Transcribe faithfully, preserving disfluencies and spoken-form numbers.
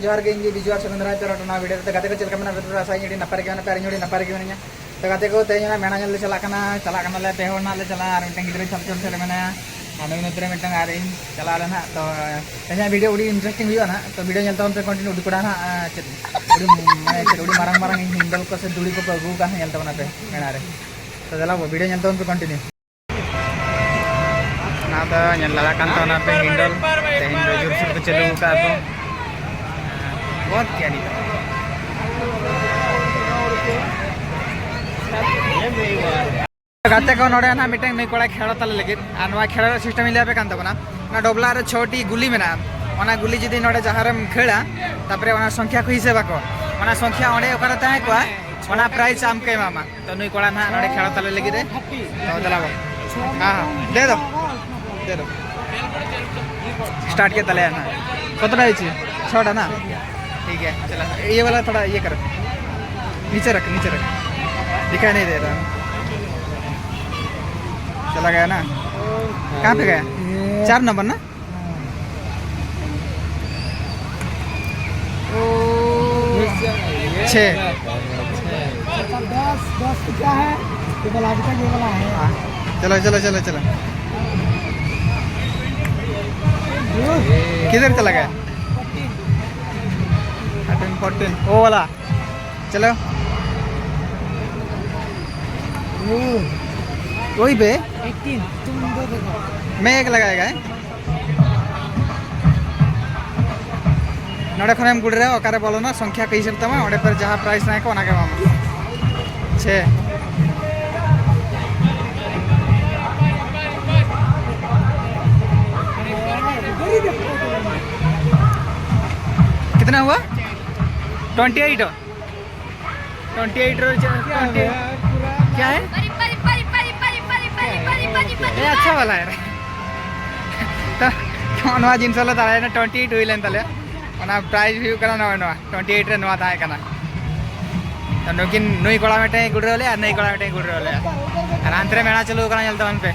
ᱡᱚᱦᱟᱨ ᱜᱮ, ᱤᱧ ᱜᱮ ᱵᱤᱡᱩ ᱟᱨ ᱥᱩᱱᱫᱚᱨ ᱨᱟᱭ ᱛᱚᱨᱟ ᱱᱚᱣᱟ ᱵᱷᱤᱰᱤᱭᱳ ᱨᱮ᱾ ᱜᱟᱛᱮ ᱠᱚ ᱪᱮᱫ ᱞᱮᱠᱟ ᱢᱮᱱᱟᱜ ᱯᱮ? ᱟᱥᱟᱭᱟᱹᱧ ᱟᱹᱰᱤ ᱱᱟᱯᱟᱭ ᱨᱮᱜᱮ ᱢᱮᱱᱟᱜ ᱯᱮ ᱟᱨ ᱤᱧ ᱦᱚᱸ ᱟᱹᱰᱤ ᱱᱟᱯᱟᱭ ᱨᱮᱜᱮ ᱢᱮᱱᱟᱹᱧᱟ᱾ ᱛᱚ ᱜᱟᱛᱮ ᱠᱚ, ᱛᱮᱦᱮᱧ ᱚᱱᱟ ᱢᱮᱞᱟ ᱧᱮᱞ ᱞᱮ ᱪᱟᱞᱟᱜ ᱠᱟᱱᱟ, ᱪᱟᱞᱟᱜ ᱠᱟᱱᱟᱞᱮ, ᱯᱮ ᱦᱚᱲ ᱱᱟᱜ ᱞᱮ ᱪᱟᱞᱟᱜᱼᱟ ᱟᱨ ᱢᱤᱫᱴᱮᱱ ᱜᱤᱫᱽᱨᱟᱹ ᱪᱷᱟᱯᱪᱚᱱ ᱥᱮᱫ ᱨᱮ ᱢᱮᱱᱟᱭᱟ᱾ ᱟᱨ ᱱᱩᱭ ᱱᱚᱛᱮ ᱨᱮ ᱢᱤᱫᱴᱟᱝ ᱟᱨ ᱤᱧ ᱪᱟᱞᱟᱜ ᱟᱞᱮ ᱱᱟᱜ᱾ ᱛᱚ ᱛᱮᱦᱮᱧᱟᱜ ᱵᱷᱤᱰᱤᱭᱳ ᱟᱹᱰᱤ ᱤᱱᱴᱟᱨᱮᱥᱴᱤᱝ ᱦᱩᱭᱩᱜᱼᱟ ᱱᱟᱜ᱾ ᱛᱚ ᱵᱷᱤᱰᱤᱭᱳ ᱧᱮᱞ ᱛᱟᱵᱚᱱ ᱯᱮ ᱠᱚᱱᱴᱤᱱᱤᱭᱩ᱾ ᱟᱹᱰᱤ ᱠᱚᱲᱟ ᱱᱟᱜ, ᱟᱨ ᱪᱮᱫ ᱟᱹᱰᱤ ᱢᱟᱱᱮ ᱪᱮᱫ ᱟᱹᱰᱤ ᱢᱟᱨᱟᱝ ᱢᱟᱨᱟᱝ ᱦᱤᱱᱰᱚᱞ ᱠᱚ ᱥᱮ ᱫᱩᱲᱤ ᱠᱚᱠᱚ ᱟᱹᱜᱩ ᱟᱠᱟᱫ ᱧᱮᱞ ᱛᱟᱵᱚᱱ ᱟᱯᱮ ᱢᱮᱞᱟ ᱨᱮ᱾ ᱛᱚ ᱫᱮᱞᱟ ᱵᱚ, ᱵᱷᱤᱰᱤᱭᱳ ᱧᱮᱞ ᱛᱟᱵᱚᱱ ᱯᱮ ᱠᱚᱱᱴᱤᱱᱤᱭᱩ᱾ ᱚᱱᱟ ᱫᱚ ᱧᱮᱞ ᱫᱟᱲᱮᱭᱟᱜ ᱠᱟᱱ ᱛᱟᱵᱚᱱᱟ ᱯᱮ ᱦᱤᱱᱰᱚᱞ᱾ ᱛᱮᱦᱮᱧ ᱫᱚ ᱡᱳᱨᱥᱳᱨ ᱠᱚ ᱪᱟᱹᱞᱩ ᱟᱠᱟᱫ ᱠᱚ᱾ ᱵᱚᱦᱚᱛ ᱠᱤᱭᱟ ᱱᱤᱛᱚᱜ᱾ ᱜᱟᱛᱮ ᱠᱚ, ᱱᱚᱰᱮ ᱱᱟᱦᱟᱜ ᱢᱤᱫᱴᱟᱝ ᱱᱩᱭ ᱠᱚᱲᱟᱭ ᱠᱷᱮᱞᱳ ᱛᱟᱞᱮ ᱞᱟᱹᱜᱤᱫ᱾ ᱟᱨ ᱱᱚᱣᱟ ᱠᱷᱮᱞᱳ ᱨᱮᱭᱟᱜ ᱥᱤᱥᱴᱮᱢ ᱤᱧ ᱞᱟᱹᱭ ᱟᱯᱮ ᱠᱟᱱ ᱛᱟᱵᱚᱱᱟ᱾ ᱚᱱᱟ ᱰᱚᱵᱞᱟ ᱨᱮ ᱪᱷᱚᱴᱤ ᱜᱩᱞᱤ ᱢᱮᱱᱟᱜᱼᱟ᱾ ᱚᱱᱟ ᱜᱩᱞᱤ ᱡᱩᱫᱤ ᱱᱚᱰᱮ ᱡᱟᱦᱟᱸ ᱨᱮᱢ ᱠᱷᱟᱹᱲᱟ, ᱛᱟᱨᱯᱚᱨᱮ ᱚᱱᱟ ᱥᱚᱝᱠᱷᱭᱟ ᱠᱚ ᱦᱤᱥᱟᱹᱵ ᱟᱠᱚ᱾ ᱚᱱᱟ ᱥᱚᱝᱠᱷᱭᱟ ᱚᱸᱰᱮ ᱚᱠᱟᱨᱮ ᱛᱟᱦᱮᱸ ᱠᱚᱜᱼᱟ, ᱚᱱᱟ ᱯᱨᱟᱭᱤᱡᱽ ᱟᱢ ᱠᱚ ᱮᱢᱟᱢᱟ᱾ ᱛᱚ ᱱᱩᱭ ᱠᱚᱲᱟ ᱱᱟᱦᱟᱜ ᱱᱚᱰᱮ ᱠᱷᱮᱞᱳ ᱛᱟᱞᱮ ᱞᱟᱹᱜᱤᱫ ᱨᱮ᱾ ᱛᱚ ᱫᱮᱞᱟ ᱵᱚ᱾ ᱦᱮᱸ, ᱦᱮᱸ, ᱫᱮ ᱫᱚ᱾ ᱫᱮ ᱫᱚ᱾ ᱥᱴᱟᱨᱴ ᱠᱮᱫ ᱛᱟᱞᱮᱭᱟ ᱱᱟᱦᱟᱜ᱾ ᱠᱚᱛᱚᱴᱟ ᱦᱚᱭᱮᱪᱷᱮ? ᱪᱷᱚᱴᱟ ᱱᱟ? ᱴᱷᱤᱠ ᱜᱮᱭᱟ, ᱪᱟᱞᱟ᱾ ᱤᱭᱮ ᱣᱟᱞᱟ ᱛᱷᱚᱲᱟ ᱤᱭᱮ ᱠᱟᱨ, ᱱᱤᱪᱮ ᱨᱟᱠᱷ, ᱱᱤᱪᱮ ᱨᱟᱠᱷ᱾ ᱫᱤᱠᱷᱟᱭ ᱱᱟᱦᱤ ᱫᱮ ᱨᱟᱦᱟ᱾ ᱪᱟᱞᱟ ᱜᱟᱭᱟ ᱱᱟ? ᱠᱟᱦᱟᱸ ᱯᱮ ᱜᱟᱭᱟ? ᱪᱟᱨ ᱱᱚᱢᱵᱚᱨ ᱱᱟ? छः। दस, दस तो क्या है? ये वाला अभी तक ये वाला है। हाँ। चलो, चलो, चलो, चलो। किधर चला गया? थर्टीन, फोर्टीन, वो वाला। चलो। वो। वही पे। एटीन, तुम दो देखो। मैं एक लगाएगा, है? ᱱᱚᱰᱮ ᱠᱷᱚᱱᱮᱢ ᱜᱩᱰᱨᱟᱹ, ᱚᱠᱟᱨᱮ ᱵᱚᱞᱚᱱᱟ, ᱥᱚᱝᱠᱷᱭᱟ ᱠᱚ ᱦᱤᱥᱟᱹᱵ ᱛᱟᱢᱟ, ᱚᱸᱰᱮ ᱯᱮ ᱡᱟᱦᱟᱸ ᱯᱨᱟᱭᱤᱡᱽ ᱛᱟᱦᱮᱸ ᱠᱚᱜ, ᱚᱱᱟ ᱜᱮ ᱮᱢᱟᱢᱟ᱾ ᱪᱷᱮ᱾ कितना हुआ? Twenty eight. Twenty eight row क्या है? क्या है? ये अच्छा वाला है रे। ᱛᱚ, ᱛᱚ ᱱᱚᱣᱟ ᱡᱤᱱᱤᱥ ᱟᱞᱮ ᱫᱟᱲᱟᱭᱮᱱᱟ, ᱴᱩᱭᱮᱱᱴᱤ ᱮᱭᱤᱴ ᱦᱩᱭ ᱞᱮᱱ ᱛᱟᱞᱮᱭᱟ᱾ ᱚᱱᱟ ᱯᱨᱟᱭᱤᱡᱽ ᱦᱩᱭᱩᱜ ᱠᱟᱱᱟ ᱱᱚᱜᱼᱚᱭ ᱱᱚᱣᱟ, ᱴᱩᱭᱮᱱᱴᱤ ᱮᱭᱤᱴ ᱨᱮ ᱱᱚᱣᱟ ᱛᱟᱦᱮᱸ ᱠᱟᱱᱟ᱾ ᱛᱚ ᱱᱩᱠᱤᱱ, ᱱᱩᱭ ᱠᱚᱲᱟ ᱢᱤᱫᱴᱮᱱ ᱜᱩᱰᱨᱟᱹᱣ ᱞᱮᱭᱟ ᱟᱨ ᱱᱩᱭ ᱠᱚᱲᱟ ᱢᱤᱫᱴᱮᱱ ᱜᱩᱰᱨᱟᱹᱣ ᱞᱮᱭᱟ᱾ ᱟᱨ ᱦᱟᱱᱛᱮ ᱨᱮ ᱢᱮᱞᱟ ᱪᱟᱹᱞᱩ ᱟᱠᱟᱱᱟ, ᱧᱮᱞ ᱛᱟᱵᱚᱱ ᱯᱮ᱾